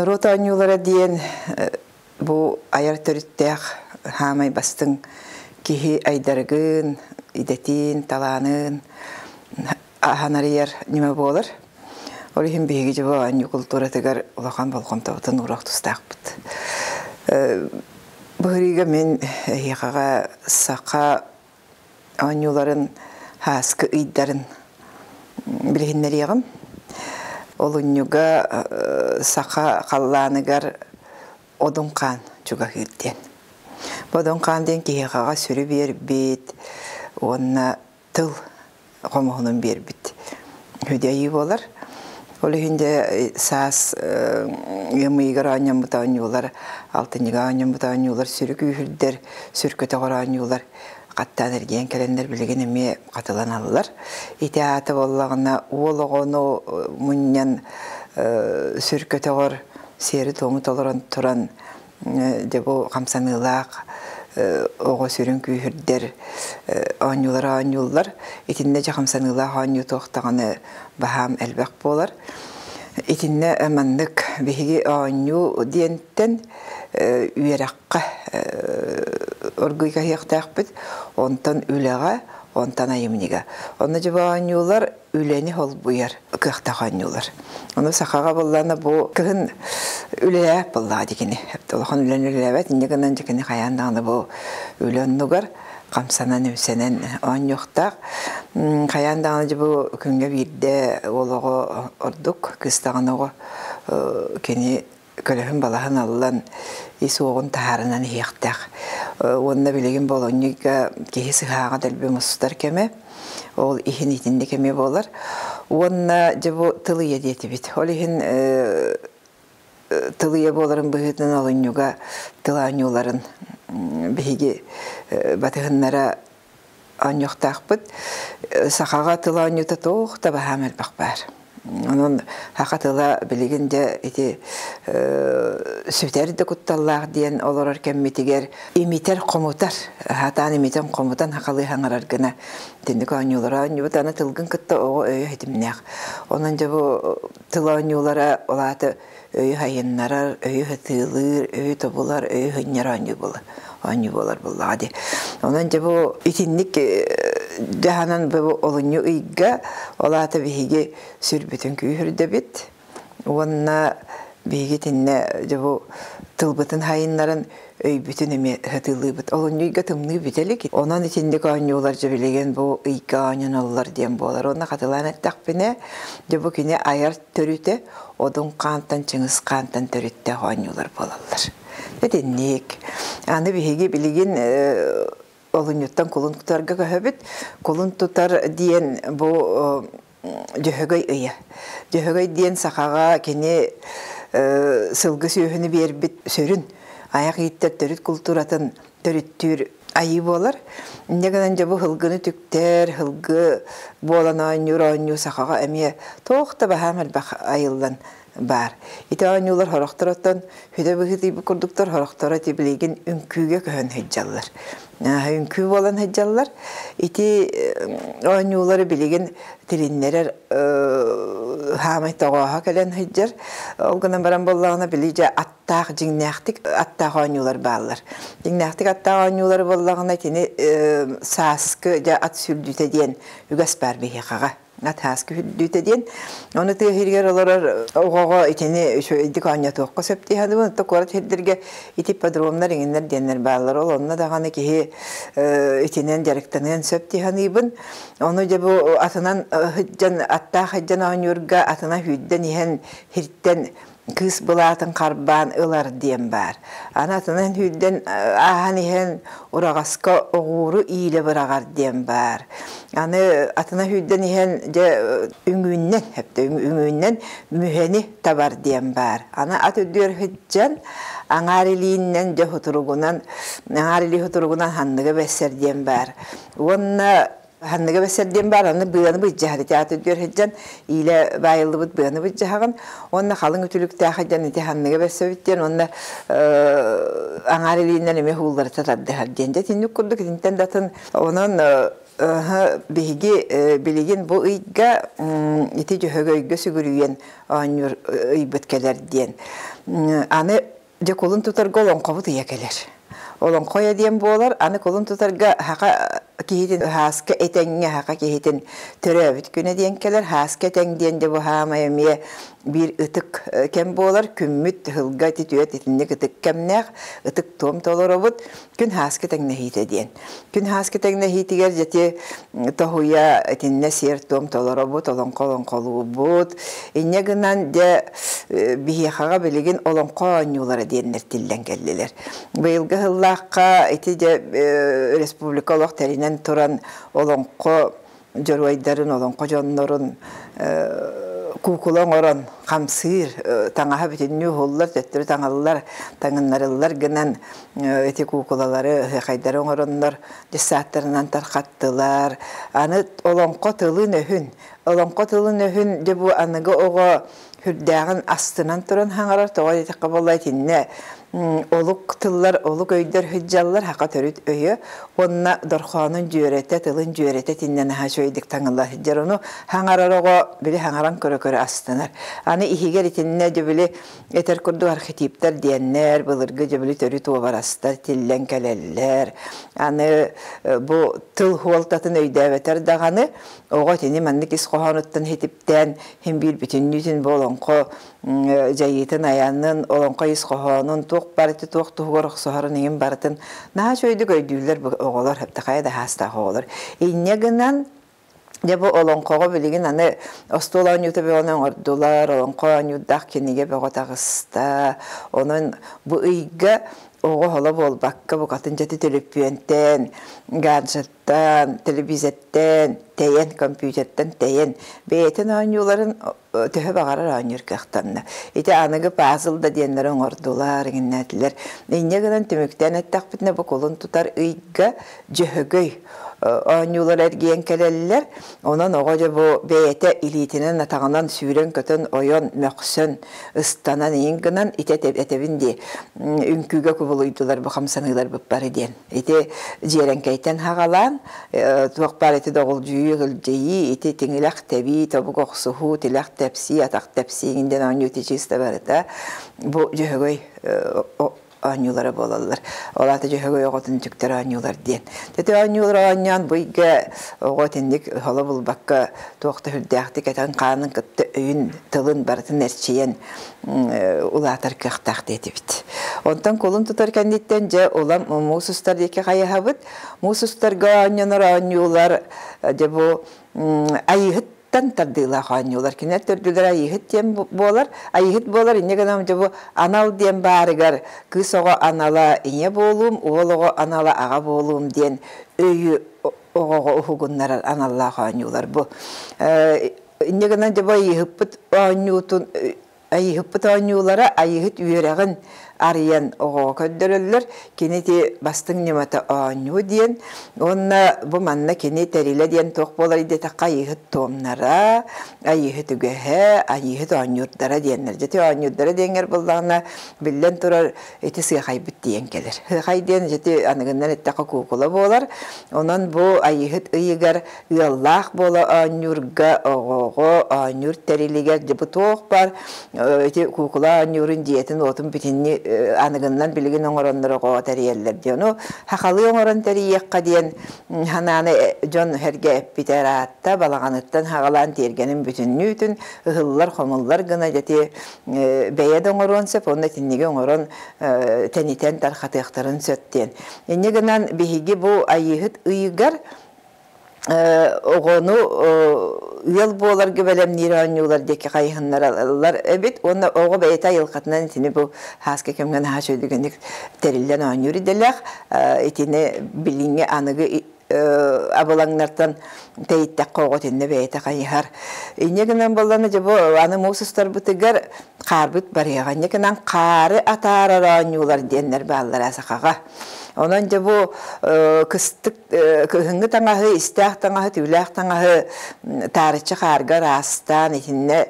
Норуот оонньуулара диэн бу айар төрүттээх хаамай бастыҥ киһи айдарыгын, идэтин, талаанын аһан арыйар ньыма буолар. Ол иһин биһиги дьэ бу оонньуу култууратыгар улахан болҕомтобутун ууруох тустаахпыт. Быһырыыга мин эһиэхэҕэ саха оонньууларын һааскы ыйдарын билиһиннэриэҕим. Олунньуга саха халлааныгар Одун хаан чугаһыыр диэн. Бу Одун хаан диэн киһиэхэҕэ сүрү биэрбит уонна тыл хомуһунун биэрбит үдэйии буолар. Ол иһин дьэ саас ыам ыйыгар оонньоммут оонньуулар, алтынньыга оонньоммут оонньуулар сүрү күүһүрдэр, сүр көтөҕөр оонньуулар хаттаан эргийэн кэлэннэр билигин эмиэ хатыланаллар. Ити аата буоллаҕына уол оҕону мунньан сүр көтөҕөр сиэри-туому толорон туран дьэ бу хамсаныылаах оҕо сүрүн күүһүрдэр оонньуулара оонньууллар. Итиннэ дьэ хамсаныылаах оонньуу туох даҕаны баһаам элбэх буолар. Итиннэ маннык биһиги оонньуу диэнтэн үөрэххэ оргуй каһыахтаахпыт, онтон үлэҕэ, онтон айымньыга. Онно дьэ бу оонньуулар үлэни холбуйар кыахтаах оонньуулар. Ону сахаҕа буллаана бу кыһын үлэлээбэт буоллаҕа дикини. Улахан үлэни үлэлээбэт, инньэ гынан дьикини хайаан даҕаны бу үлэ оннугар хамсанан үмсэнэн оонньуохтаах. Хайаан даҕаны дьэ бу күҥҥэ биирдэ уол оҕо ордук, кыыс даҕаны оҕо кини көлөһүн балаһын аллан ис уоҕун таһаарынан иһиэхтээх. Уонна билигин болонньуйга киһи сыһааҕа дэлби мустар кэмэ. Ол иһин итинник кэмэ буолар. Уонна дьэ бу тыл ийэ диэтибит. Ол иһин тыл ийэ буоларын быһыытынан олунньуга тыл оонньууларын биһиги батыһыннара оонньуохтаахпыт. Сахаҕа тыл оонньуута туох да баһаам элбэх баар. Онон саха тыла билигин дьэ ити сүтэр да кутталлаах диэн олорор кэммитигэр имитэр-хомутар, сатаан имитэн-хомутан сахалыы саҥарар гына итинник оонньуулары оонньуубут. Аны тылгын кытта оҕо өйө ситимнээх. Онон дьэ бу тыл оонньуулара ол аата өйү сайыннарар, өйү сытыылыыр, өйү тобулар, өйү сынньар оонньуу буолар оонньуу буолар буоллаҕа дии. Онон дьэ бу итинник дьаһанан бу олунньу ыйга ол аата биһиги сүрбүтүн күүһүрдэбит уонна биһиги итиннэ дьэ бу тылбытын хайыннаран өйбүтүн эмиэ сатыылыыбыт. Олунньу ыйга тымныы бүтэ илик. Онон итинник оонньуулар дьэ билигин бу ыйга оонньоноллор диэн буолар. Уонна хатылаан эттэхпинэ, дьэ бу кини айар төрүтэ Одун хаантан Чыҥыс хаантан төрүттээх оонньуулар буолаллар. Итинник. Аны биһиги билигин олунньуттан кулун тутарга көһөбүт. Кулун тутар диэн бу Дьөһөгөй ыйа. Дьөһөгөй диэн сахаҕа кини сылгы сүөһүнү биэрбит сүрүн айах ииттэр төрүт култууратын төрүттүүр айыы буолар. Инньэ гынан дьэ бу һылгыны түктэр, һылгы буолан оонньуур оонньуу сахаҕа эмиэ туох да баһаам элбэх айыллан баар. Ити оонньуулар сорохтор оттон хүдэ быһыытыйбыт курдуктар, сорохторо ити билигин үҥкүүгэ көһөн сылдьаллар. Үҥкүү буолан сылдьаллар. Ити оонньуулары билигин тилиннэрэр хаамай тоҕооһо кэлэн сылдьар. Ол гынан баран буоллаҕына били дьэ аттаах дьиҥнээхтик аттаах оонньуулар бааллар. Дьиҥнээхтик аттаах оонньуулары буоллаҕына кини сааскы дьэ ат сүрдүүтэ диэн үгэс баар биһиэхэҕэ. Ат сааскы сүрдүүтэ диэн. Ону тыа сиригэр олорор оҕоҕо итини үчүгэйдик оонньотуохха сөп дии саныыбын. Оттон куорат сирдэргэ ити ипподромнар иҥиннэр диэннэр бааллар. Ол онно даҕаны киһи итинэн дьарыктаныан сөп дии саныыбын. Ону дьэ бу атынан сылдьан аттаах сылдьан оонньуурга атынан сүүрдэн иһэн сиртэн кыыс былаатын харбаан ылар диэн баар. Аны атынан сүүрдэн ааһан иһэн ураҕаска оҕууру иилэ быраҕар диэн баар. Аны атына сүүрдэн иһэн дьэ үҥүүннэн үҥүүннэн мүһэни табар диэн баар. Аны ат үрдүгэр сылдьан аҥаар илииннэн дьэ хутуругунан аҥаар илии хутуругунан ханныга бэссэр диэн баар. Уонна ханныга бэсэр диэн баар, аны быаны быдьаһар ити ааты үрдүгэр сылдьан иилэ баайыллыбыт быаны быдьаһаҕын уонна халыҥ үтүлүктээх сылдьан ити ханныга бэссэбит диэн уонна аҥаар илиинэн эмиэ уулларыта тардыһар диэн. Дьэ итинник курдук итинтэн да атын онон биһиги билигин бу ыйга ити дьөһөгөйгө сүгүрүйэн оонньуур ыйбыт кэлэр диэн. Аны дьэ кулун тутарга олоҥхобут ыйа кэлэр. Олоҥхо ыйа диэн буолар, аны кулун тутарга хаха киһитин һааска этэҥҥэ хаха киһитин төрөөбүт күнэ диэн кэлэр. Һааска этэҥ диэн дьэ бу хаамай эмиэ биир ытык кэм буолар. Күммүт ыһылга ити түөт итинник ытык кэмнээх, ытык туом толоробут. Күн һааска тэҥнэһиитэ диэн. Күн һааска тэҥнэһиитигэр дьэти тоһуйа итиннэ сиэр-туом толоробут, олоҥхо олоҥхолуубут. Инньэ гынан дьэ биһиэхэҕэ билигин олоҥхо оонньуулара диэннэр тиллэн кэллилэр. Быйылгы сыллаахха ити дьэ республика олох тэринэн туран олоҥхо дьоруойдарын, олоҥхо дьоннорун куукула оҥорон хамсыыр, таҥаһа бүтүннүү уһуллар, төттөрү таҥаллар, таҥыннарыллар гынан ити куукулалары, ыһыахайдары оҥороннор дьыссааттарынан тархаттылар. Аны олоҥхо тылын-өһүн, олоҥхо тылын-өһүн дьэ бу аныгы оҕо сүрдээҕин астынан туран хаҥарар, тоҕо диэтэххэ буолла итиннэ олук тыллар, олук өйдөр сылдьаллар, хака төрүт өйө уонна дорхоонун дьүөрэтэ, тылын дьүөрэтэ итиннэ наһаа үчүгэйдик таҥылла сылдьар. Ону хаҥарар оҕо били хаҥаран көрө-көрө астынар. Аны иһигэр итиннэ дьэ били этэр курдук архетиптэр диэннэр, былыргы дьэ били төрүт уобарастар тиллэн кэлэллэр. Аны бу тыл хуолтатын өйдөөбөтөр даҕаны оҕо итини маннык ис хоһоонуттан хитиптээн Һин биир бүтүннүүтүн бу олоҥхо дьайыытын айанын, олоҥхо ис хоһоонун, туох барыты туох туһугар охсуһарын иһин барытын наһаа үчүгэйдик өйдүүллэр бу оҕолор, хайа да хаастаах оҕолор. Инньэ гынан дьэ бу олоҥхоҕо билигин аны остуол оонньуута бөҕөнү оҥордулар, олоҥхо оонньуурдаах кинигэ бөҕө таҕыста. Онон бу ыйга оҕо оһоло буолбакка букатын дьэти төлөпүөнтэн, гаджет телевизортан тэйэн, компьютертан тэйэн, бэйэтин оонньууларын төһө баҕарар оонньуур кыахтанна. Ити аныгы пазл да диэннэри оҥордулар, иҥиннээтилэр. Инньэ гынан түмүктээн эттэхпитинэ, бу кулун тутар ыйга дьөһөгөй оонньуулар эргийэн кэлэллэр. Онон оҕо дьэ бу бэйэтэ илиитинэн, атаҕынан сүүрэн-көтөн, ойон, мөхсөн, ыстанан иҥин гынан ити этэбин дии үҥкүүгэ кубулуйдулар бу хамсаныылар бары диэн. Ити дьиэрэҥкэйтэн хаҕалаан, туох баар ити доҕулдьуйуу, ылдьыйыы, ити тиҥилэх тэбии, тобук охсуһуу, тилэх тэпсии, атах тэпсии диэн оонньуу ити чисто барыта бу дьөһөгөй оонньуулара буолаллар. Ол аата дьөһөгөй оҕотун түктэр оонньуулар диэн. Ити оонньуулар оонньоон бу ыйга оҕо итинник холо булбакка туох да сүрдээхтик этэн хаанын кытта өйүн, тылын барытын эрчийэн улаатар кыахтаах диэтибит. Онтон кулун тутар кэнниттэн дьэ улам муус устар диэки хайаһабыт. Муус устарга оонньонор оонньуулар дьэ бу айыыһыттан тардыылаах оонньуулар. Кинилэр төрдүлэрэ айыыһыт диэн буолар. Айыыһыт буолар инньэ гынан дьэ бу анал диэн баарыгар кыыс оҕо анала ийэ буолуум, уол оҕо анала аҕа буолуум диэн өйү оҕоҕо уһугуннарар аналлаах оонньуулар бу. Инньэ гынан дьэ бу айыыһыппыт оонньуутун айыыһыппыт оонньуулара айыыһыт үөрэҕин арыйан оҕоҕо көрдөрөллөр. Кини ити бастыҥ ньымата оонньуу диэн уонна бу манна кини тэрилэ диэн туох буолар диэтэххэ айыыһыт туомнара, айыыһыт үгэһэ, айыыһыт оонньуурдара диэннэр. Дьэ ити оонньуурдара диэҥҥэр буоллаҕына биллэн турар ити сыахайбыт диэн кэлэр. Сыахай диэн ити аныгыннан эттэххэ куукула буолар. Онон бу айыыһыт ыйыгар ыаллаах буола оонньуурга оҕоҕо оонньуур тэрилигэр дьэ бу туох баар ити куукула оонньуурун дьиэтин уотун бүтүннүү аныгыннан билигин оҥороннор оҕоҕо тэрийэллэр диэн. Ону сахалыы оҥорон тэрийиэххэ диэн санааны дьон сэргэ эппитэ ыраатта балаҕаныттан саҕалаан тиэргэнин бүтүннүүтүн ыһыллар-хомуллар гына дьэ бэйэ да оҥоруон сөп уонна итинниги оҥорон тэнитэн тархатыахтарын сөп диэн. Инньэ гынан биһиги бу Айыыһыт ыйыгар оҕону ыал буоларга бэлэмниир оонньуулар диэки хайыһыннараллар эбит уонна оҕо бэйэтэ айылҕатынан итини бу һааска кэмҥэ наһаа үчүгэйдик тэриллэн оонньуур идэлээх итини билиҥҥи аныгы абылаҥнартан тэйиттэххэ оҕо итиннэ бэйэтэ хайыһар. Инньэ гынан буоллаҕына дьэ бу аны муус устарбытыгар хаарбыт барыаҕа. Инньэ гынан хаары атаарар оонньуулар диэннэр бааллара сахаҕа. Онон дьэ бу кыстык кыһыҥҥы таҥаһы, истээх таҥаһы, түүлээх таҥаһы таарыччы хаарга ыраастаан, итиннэ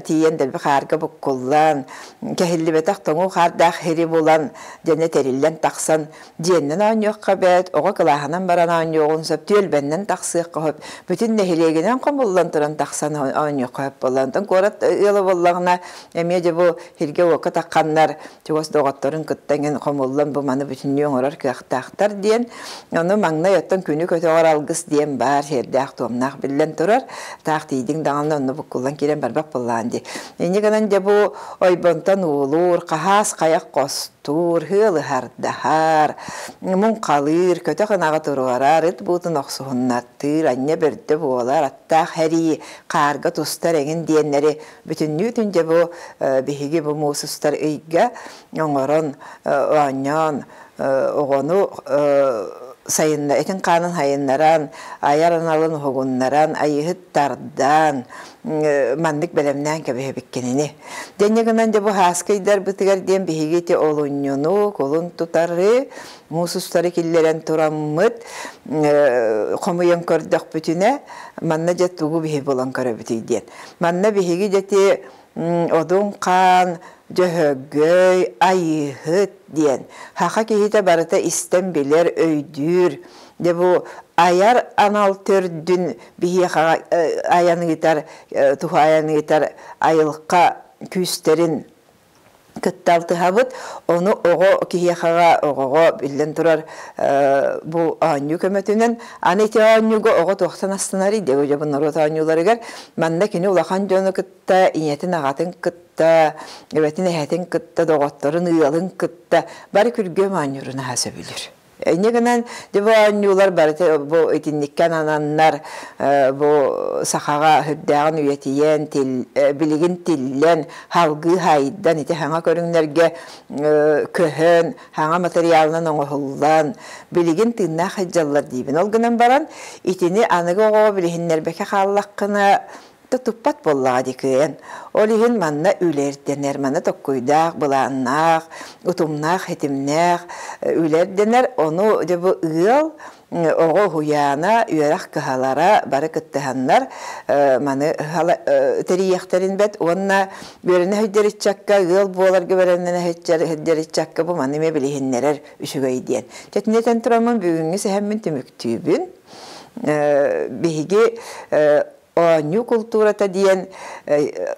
тиийэн дэлби хаарга буккуллан, кэһиллибэтэх тоҥуу хаардаах сири булан, дьэнэ тэриллэн тахсан дьиэннэн оонньуохха бэрт, оҕо кылааһынан баран оонньуоҕун сөп, түөлбэннэн тахсыахха сөп, бүтүн нэһилиэгинэн хомуллан туран тахсан оонньуохха сөп буолла. Онтон куорат ыала буоллаҕына, эмиэ дьэ бу сиргэ-уокка тахханнар чугас доҕотторун кытта эҥин хомуллан бу маны бүтүннүү оҥорор кыахтаахтар диэн. Ону маҥнай оттон күнү көтөҕөр алгыс диэн баар, сиэрдээх-туомнаах биллэн турар. Таах тиийдиҥ даҕаны онно буккуллан киирэн барбат буоллаҕын дии. Инньэ гынан дьэ бу ойбонтон уулуур, хаһаас хайах хостуур, ыалыһардаһар, муҥхалыыр, көтөх ынаҕы туруорар, ыт буутун охсуһуннаттыыр, анньа бөрдө буолар, аттаах эрии, хаарга тустар эҥин диэннэри бүтүннүүтүн дьэ бу биһиги бу муус устар ыйга оҥорон оонньоон оҕону сайынна этин хаанын хайыннаран айар аналын уһугуннаран айыһыт тардан маннык бэлэмнээн кэбиһэбит кинини. Дэнньэ гынан дьэ бу һааскайдарбытыгар диэн биһиги ити олунньуну, кулун тутары, муус устары киллэрэн тураммыт хомуйан көрдөхпүтүнэ манна дьэ тугу биһи булан көрөбүтүй диэн. Манна биһиги дьэти Одун хаан, Дьөһөгөй, Айыыһыт диэн саха киһитэ барыта истэн билэр, өйдүүр. Дьэ бу айар анал төрдүн биһиэхэ айан ыытар, туһаайан ыытар айылҕа күүстэрин кытта алтыһабыт. Ону оҕо киһиэхэҕэ, оҕоҕо биллэн турар бу оонньуу көмөтүнэн. Аны ити оонньууга оҕо туохтан астынарый диэ бу норуот оонньууларыгар манна кини улахан дьону кытта, ийэтин аҕатын кытта, эбэтин эһэтин кытта, доҕотторун, ыалын кытта бары күргүөм оонньуурун аһа сөбүлүүр. Инньэ гынан дьэ бу оонньуулар барыта бу итинниккэ анананнар бу сахаҕа сүрдээҕин үйэтийэн, билигин тиллэн, салгыы хайдан ити саҥа көрүҥнэргэ көһөн, саҥа материалынан оҥоһуллан, билигин тыыннаах сылдьаллар диибин. Ол гынан баран итини аныгы оҕоҕо билиһиннэрбэккэ хааллаххына туппат буоллаҕа дии кыайан. Ол иһин манна үлэ ирдэнэр, манна токкуйдаах, былааннаах, утумнаах, ситимнээх үлэ ирдэнэр. Ону дьэ бу ыал, оҕо уһуйаана, үөрэх кыһалара бары кыттыһаннар маны тэрийиэхтэрин бэт уонна үөрэнэ сылдьар ыччакка, ыал буоларга бэлэмнэнэ сылдьар ыччакка бу маны эмиэ билиһиннэрэр үчүгэй диэн. Чэтинэтэн тураммын бүгүҥҥү сэһэммин түмүктүүбүн. Биһиги оонньуу култуурата диэн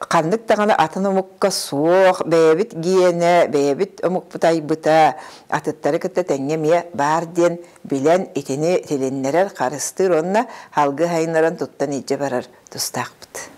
ханнык даҕаны атын омукка суох, бэйэбит гиэнэ, бэйэбит омукпут айбыта, атыттары кытта тэҥҥэ эмиэ баар диэн билэн итини тилиннэрэр, харыстыыр уонна салгыы сайыннаран туттан илдьэ барар тустаахпыт.